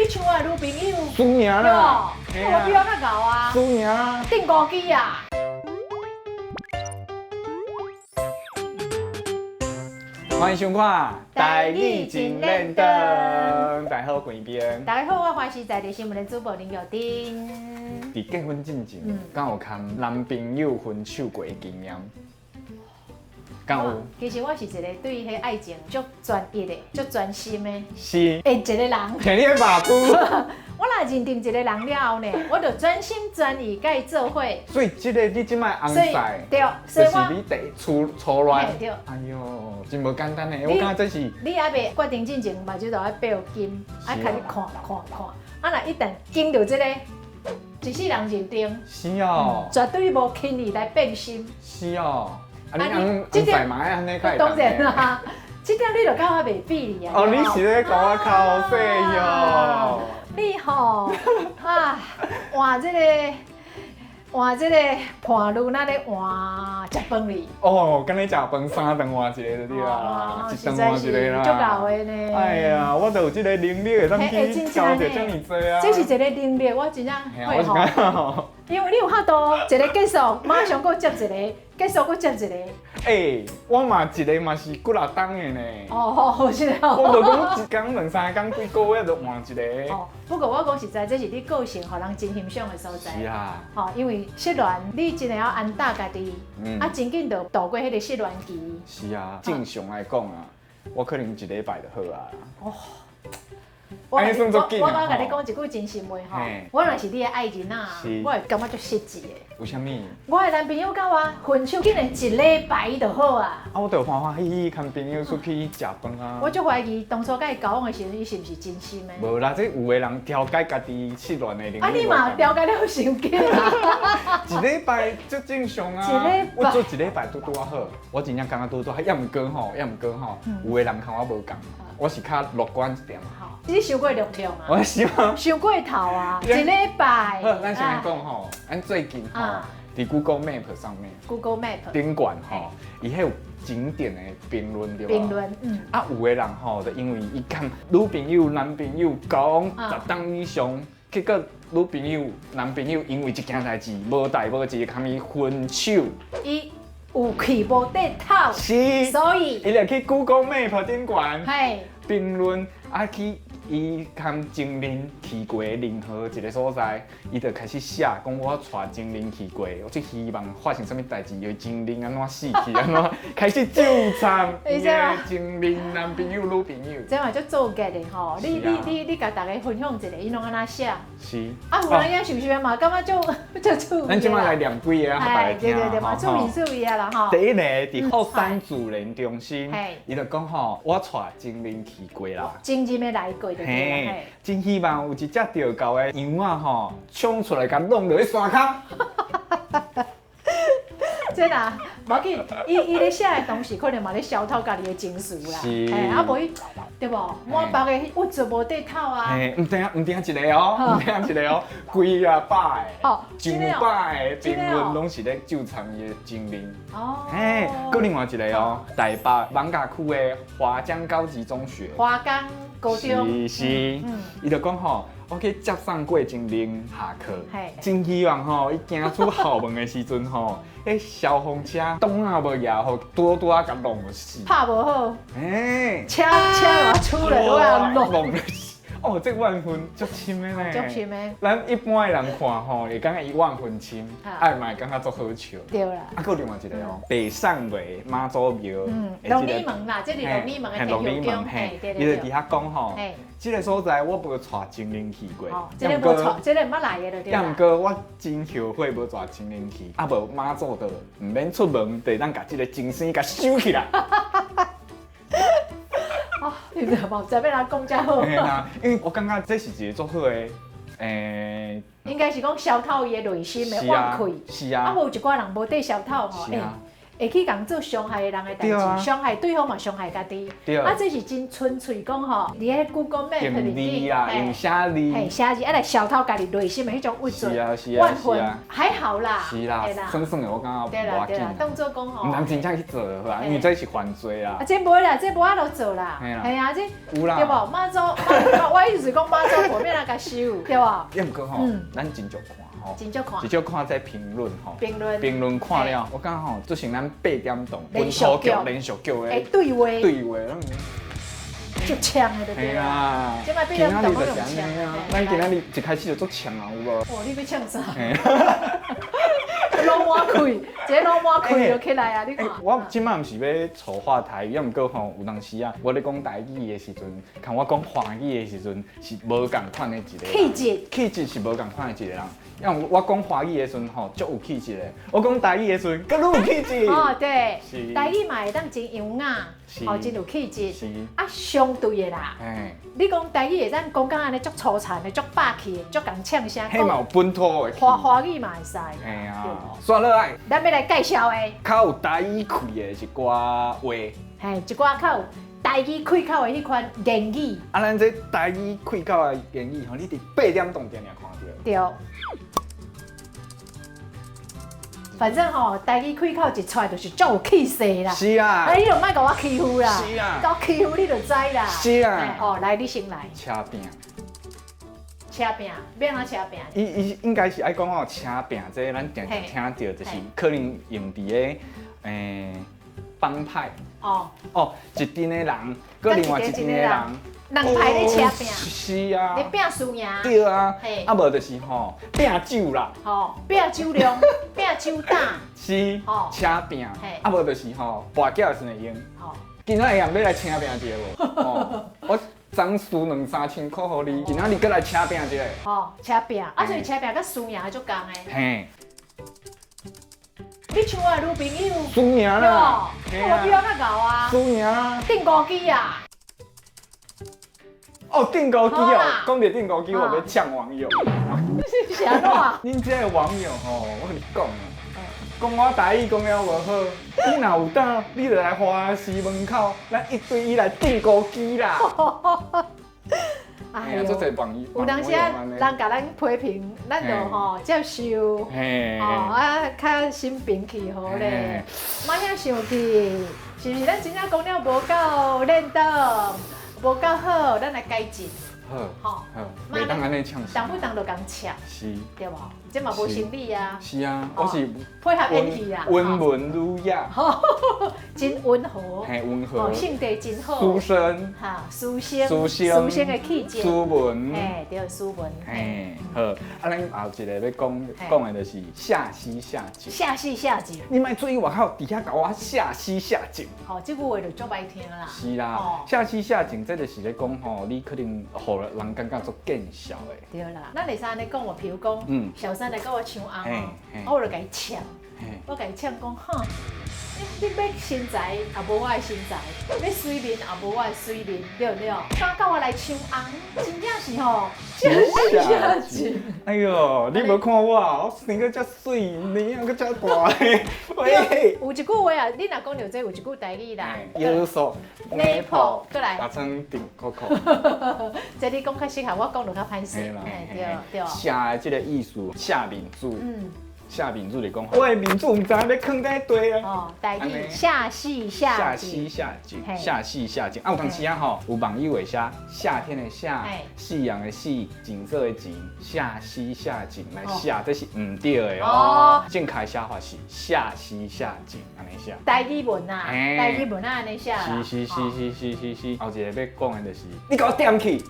你像我的女朋友，輸贏啦，對無？我比我較𠢕啊，輸贏啊！定五支啊！歡迎收看《台語真練燈》，大家好，貴賓。大家好，我華視在地新聞的主播林玉丁。佇結婚進前，敢有共男朋友分手過的經驗？敢有？其實我是一個對彼愛情足專一的、足專心的。欸，一個人。聽你的目珠。我若認定一個人了後呢，我就專心專意佮伊做伙。所以這個你這擺尪婿，對，所以就是你第初初戀。對。哎喲，真無簡單呢，我感覺這是。你猶未決定進前，目睭就愛閉緊，愛開始看看看。啊，若一旦經著這個，一世人認定。是哦。絕對無輕易來變心。是哦。啊，你尪尪婿嘛愛按呢較會當然啦，這點你就佮我袂比哩啊。哦，你是咧共我剾洗喲？你吼，啊，換這個換這個伴侶，若咧換食飯哩。哦，敢若食飯三頓換一個就對啦，一頓換一個啦。足𠢕的呢。哎呀，我就有這個能力會當去交著這麼濟啊。這是一個能力，我真正會吼。因為你有法度一個結束，馬上閣接一個，結束閣接一個。欸，我嘛一個嘛是幾若冬的呢。哦，是哦。我無講一工兩三工幾個月就換一個。哦，不過我講實在，這是你個性，予人真欣賞的所在。是啊。吼，因為失戀，你真會曉安搭家己，啊，真緊就度過彼個失戀期。是啊，正常來講啊，我可能一禮拜就好啊。哦。我我我共你講一句真心話吼，我若是你的愛人啊，我會感覺足失志的。為啥物？我的男朋友佮我分手竟然一禮拜就好啊！啊，我就歡歡喜喜牽朋友出去食飯啊。我足懷疑當初佮伊交往的時陣，伊是毋是真心的？無啦，這有的人調解家己失戀的能力。啊，你嘛調解了傷緊啊！一禮拜足正常啊。一禮拜。我做一禮拜拄拄仔好，我真正感覺拄拄好，抑毋過吼，抑毋過吼，有的人共我無仝，我是較樂觀一點。你傷過樂天啊！我是嗎？傷過頭啊！一禮拜。好，咱先來講吼，咱最近吼，佇 Google Map 上面，Google Map 頂懸吼，伊彼有景點的評論對無？評論，嗯。啊，有的人吼，就因為伊共女朋友、男朋友交往十冬以上，結果女朋友、男朋友因為一件代誌無代無誌，共伊分手。伊有氣無底透，是，所以伊就去 Google Map 頂懸評論啊去。伊共情人去過任何一個所在，伊就開始寫講我帶情人去過，我最希望發生啥物代誌，伊的情人按怎死去，按怎開始糾纏伊的情人、男朋友、女朋友。這嘛足做作的吼，你你你你共大家分享一下，伊攏按怎寫？是。啊，有人也想想嘛，感覺足足趣味。咱這擺來念幾個啊，予大家聽。對對對，嘛趣味趣味啊啦吼。第一個佇後山自然中心，伊就講吼，我帶情人去過啦。情人的來過。嘿，真希望有一隻著猴的羊仔吼，衝出來共弄落去山跤。這啦，無要緊，伊伊咧寫的同時，可能嘛咧消透家己的情緒啦。是。嘿，啊無伊，對無？滿腹的鬱卒無底透啊。嘿，毋定毋定一個哦，毋定一個哦，幾仔百個，上百個評論攏是咧糾纏伊的情人。哦。嘿，閣另外一個哦，台北艋舺區的華江高級中學。華江高中。是是，伊就講吼，我去接送過情人下課，真希望吼，伊行出校門的時陣吼，彼消防車擋仔無蜈，予拄拄仔共弄死。拍無好，嘿，車車出來都要弄。弄死。哦，這怨恨足深的呢。足深的。咱一般的人看吼，會感覺伊怨恨深，啊嘛會感覺足好笑。對啦。啊，閣另外一個哦，北上尾媽祖廟。龍里門啦，這是龍里門的天后宮。嘿，伊就佇遐講吼，這個所在我無帶情人去過。哦，這個無帶，這個毋捌來的就對啦。抑毋過我真後悔無帶情人去，啊無媽祖就毋免出門，就會當共這個情生共收起來。哦，你知無？知欲按怎講才好。嘿啦，因為我感覺這是一個足好的，欸，應該是講消透伊的內心的怨氣。是啊。啊，無一寡人無底消透吼，是啊。會去共做傷害的人的代誌，傷害對方嘛，傷害家己。啊，這是真純粹講吼，佇咧 Google Map 用字啊，用寫字，嘿，寫字啊來小偷家己內心的彼種鬱卒、怨恨，還好啦。是啦，算算的我感覺對啦對啦，當做講吼，毋通真正去做好啊，因為這是犯罪啦。啊，這無啦，這無法度做啦。係啊，這有啦。對無？媽祖，我意思是講媽祖婆免來共收，對無？抑毋過吼，咱真少看。真少看，真少看這評論吼，評論評論看了，我感覺吼，做成咱八點檔連續劇連續劇的對話，對話，足嗆的就對啊。這擺八點檔攏用嗆。咱今仔日一開始就足嗆啊，有無？哦，你欲嗆啥？攏滿開，這攏滿開就起來啊！你看。我這擺毋是欲醜化台語，抑毋過吼，有當時啊，我咧講台語的時陣，佮我講華語的時陣是無仝款的一個。氣質。氣質是無仝款的一個人。因為我講華語的時陣吼，足有氣質的；我講台語的時陣，閣愈有氣質。哦，對，台語嘛會當真優雅，哦，真有氣質。啊，相對的啦。你講台語會當講甲按呢足粗殘的、足霸氣的、足共嗆聲。彼嘛有本土的。華語嘛會使。嘿啊。煞落來。咱欲來介紹的。較有台語氣的一寡話。嘿，一寡較有台語開口的彼款言語。啊，咱這台語開口的言語吼，你佇八點檔定定看著。對。反正吼，台語開口一出來就是足有氣勢啦。是啊。啊，你就莫共我欺負啦。是啊。共我欺負你就知啦。是啊。哦，來，你先來。車拚。車拚，欲按怎車拚？伊伊應該是愛講吼，車拚這咱定定聽著，就是可能用佇咧幫派。哦。哦，一陣的人，閣另外一陣的人。兩派咧車拚。是啊。咧拚輸贏。對啊。啊無就是吼，拚酒啦。吼，拚酒量，拚酒膽。是。車拚。啊無就是吼，跋筊的時陣會用。吼。今仔日欲來車拚一下無？哦，我昨輸兩三千箍予你，今仔日閣來車拚一下。吼，車拚，啊所以車拚佮輸贏足仝的。嘿。你像我的女朋友。輸贏啦。我比我較𠢕啊。輸贏啊。釘孤枝啊。哦，釘孤枝哦，講著釘孤枝，我欲嗆網友。是按怎？恁這个網友吼，我共你講啊，講我台語講了無好，你若有膽，你就來華視門口，咱一對一來釘孤枝啦。哎呦，有當時啊，人共咱批評，咱就吼接受，哦啊，較心平氣和咧，莫遐生氣，是毋是？咱真正講了無夠練到，無夠好，咱來改進。好，好，袂當按呢嗆動不動就共嗆，是，對無？這嘛無生理啊。是啊，我是配合演戲啊。溫文儒雅，真溫和，嘿，溫和，性格真好。書生，哈，書生，書生，書生的氣質。斯文，嘿，對，斯文。嘿，好，啊，咱後一個欲講講的就是下死下井。下死下井。你莫注意外口佇遐共我下死下井。吼，這句話就足歹聽啦。是啦，下死下井，這就是咧講吼，你可能予人感覺足見笑的。對啦，咱會使按呢講無？譬如講，小三來共我搶翁，我就共伊嗆，我共伊嗆講，哼，你欲身材也無我的身材，欲媠面也無我的媠面，對毋對？敢共我來搶翁，真正是吼，下死下井。哎喲，你無看我，我生閣遮媠，臉閣遮大个。喂，有一句話啊，你若講著這有一句台語啦。耶穌，內破，閣來。打成頂扣扣。這你講較適合，我講就較歹勢。對對。下的這個意思，下面子。下面子就講，我的面子毋知影欲囥佗地啊。哦，台語下死下下死下井，下死下井。啊，有當時啊吼，有網友會寫夏天的夏，夕陽的夕，景色的景，下死下井來寫，這是毋對的哦。正確寫法是下死下井，按呢寫。台語文啊，台語文啊，按呢寫。是是是是是是是。後一個欲講的就是，你共我踮去。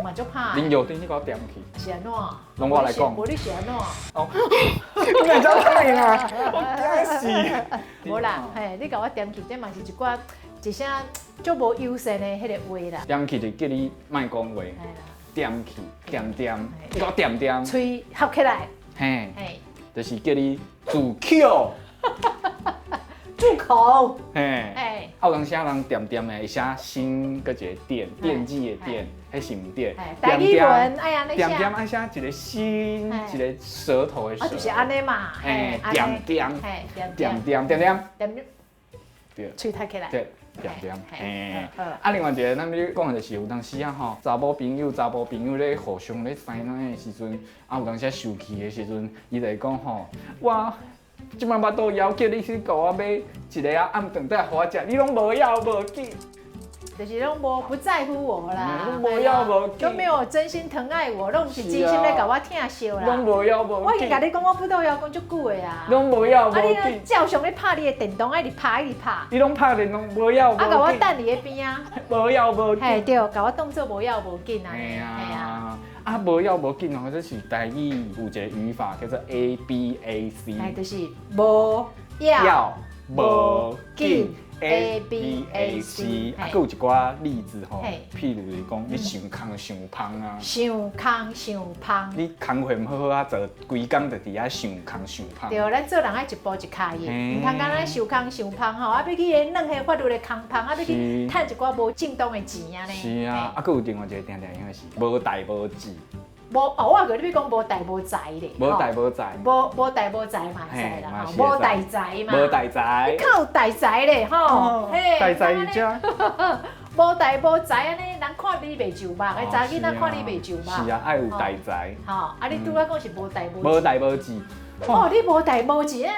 嘛足歹。林友丁，你共我踮去。是按怎？攏我來講。無你是按怎？哦，你哪會遮歹啦？我驚死。無啦，嘿，你共我踮去，這嘛是一寡一聲足無友善的彼個話啦。踮去就叫你莫講話。踮去，踮踮，你共我踮踮。喙合起來。嘿。就是叫你自抾。住口！嘿，啊有當時人恬恬的會寫心閣一個電，電子的電，彼是毋對。台語文愛按呢寫。恬恬愛寫一個心，一個舌頭的舌。啊，就是按呢嘛。嘿，恬恬。恬恬恬恬。恬。對。喙刣起來。對，恬恬。嘿。啊，另外一個咱欲講的就是有當時啊吼，查某朋友、查埔朋友咧互相咧師奶的時陣，啊有當時受氣的時陣，伊就會講吼，我。這擺腹肚枵，叫你去共我買一个仔暗頓袋予我食，你攏無要無緊，就是攏無不在乎我啦，攏無要無緊，都沒有真心疼愛我，攏毋是真心咧共我疼惜啦，攏無要無緊。我已經共你講，我腹肚枵講足久的啊，攏無要無緊。啊，你照常咧拍你的電動，愛直拍一直拍。你攏拍電動，無要無緊。啊，共我等佇咧邊啊，無要無緊。嘿，對，共我當做無要無緊啊。嘿啊。啊，無要無緊哦，這是台語有一個語法叫做 A B A C，哎，就是無要無緊 A B A C。啊，閣有一寡例子吼，譬如是講你傷空傷芳啊，傷空傷芳，你工課毋好好仔做，規工就佇遐傷空傷芳。對，咱做人愛一步一跤印，毋通干焦傷空傷芳吼，啊，欲去彼軟彼法律的空芳，啊，欲去趁一寡無正當的錢按呢。是啊，啊，閣有另外一個定定用的是無代無誌。無哦，我以為你欲講無代無財咧。無代無財。無無代無財嘛會使啦，無代財嘛。無代財。你較有代財咧吼，代財遮。無代無財按呢，人看你袂上目，彼查囡仔看你袂上目。是啊，愛有代財。吼，啊你拄仔講是無代無。無代無誌。哦，你無代無誌啊！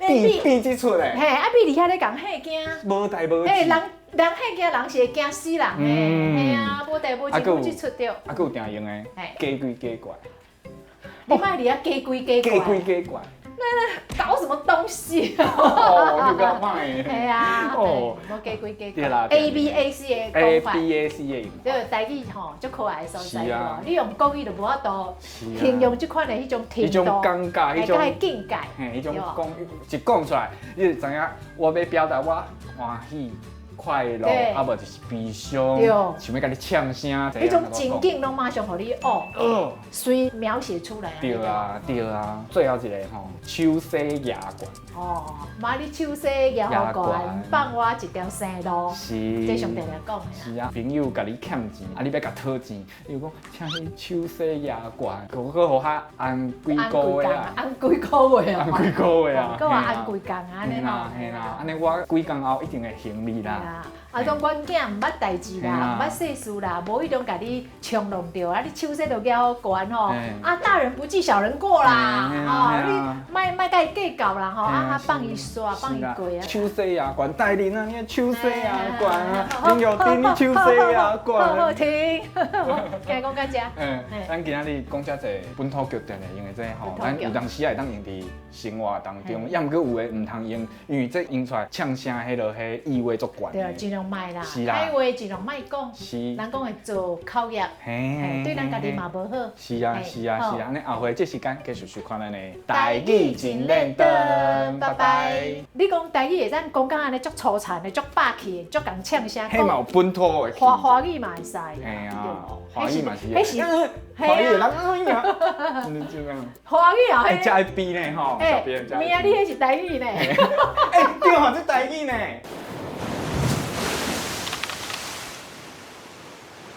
比比這出咧。嘿，啊比佇遐咧共嚇驚。無代無誌。欸，人人嚇驚，人是會驚死人的。嘿啊，無代無誌，講這出著。啊，閣有定用的，假鬼假怪。你莫佇遐假鬼假怪。假鬼假怪。那搞什麼東西？哦，你較歹。嘿啊。哦。無假鬼假怪。A B A C 的講法。 A B A C 的。對，台語吼，足可愛的所在哦。你用國語就無法度形容這款的彼種程度。彼種尷尬，彼種境界。嘿，彼種講一講出來，你就知影我欲表達我歡喜。快樂，啊無就是悲傷，想欲共你嗆聲，彼種情景攏馬上予你哦，隨描寫出來。對啊，對啊，最後一個吼，手洗牙懸。哦，媽你手洗牙懸，放我一條生路。是。這上定定講的。是啊，朋友共你欠錢，啊你欲共討錢，伊就講請你手洗牙懸，閣閣予較按幾個月啊，按幾個月啊，按幾個月啊，閣話按幾工按呢吼。嘿啦，按呢我幾工後一定會還你啦。啊，講阮囝毋捌代誌啦，毋捌世事啦，無意中共你衝動著，啊，你手洗著較懸吼，啊，大人不計小人過啦，吼，你莫莫共伊計較啦，吼，啊，放伊煞，放伊過啊。手洗牙懸，大人啊，你手洗牙懸啊，林玉珍你手洗牙懸。好好聽，今日講到遮。嗯，咱今仔日講遮濟本土劇定定用的這吼，咱有當時也會當用佇生活當中，抑毋過有的毋通用，因為這用出來嗆聲彼落彼意味足懸。對，盡量莫啦，是啦，歹話盡量莫講。是。人講會造口業，對咱家己嘛無好。是啊，是啊，是啊，按呢後回這時間繼續收看咱的台語真練轉，拜拜。你講台語會當講甲按呢足粗殘的、足霸氣的、足共嗆聲。彼嘛有本土的。華華語嘛會使。嘿啊，華語嘛是。彼是。華語人哎呀，華語啊，欸，遮愛比呢吼，小編。毋啊，你彼是台語呢。欸，對吼，這台語呢。